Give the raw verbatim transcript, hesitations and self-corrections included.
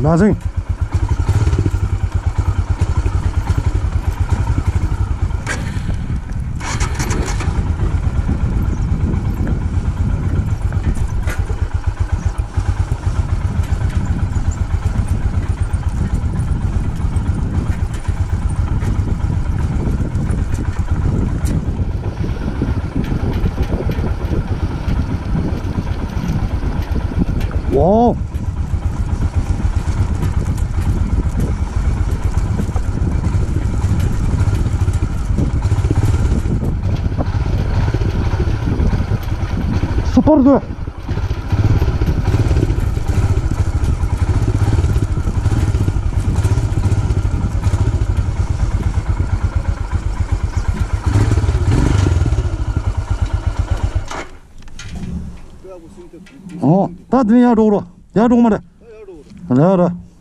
Nothing. Wow. Super duo. ཨོ། ད་དེ་ནས་ཡར་འགྲོ་རོགས། ཡར་འགྲོ་མ་རེད། ཡར་ར།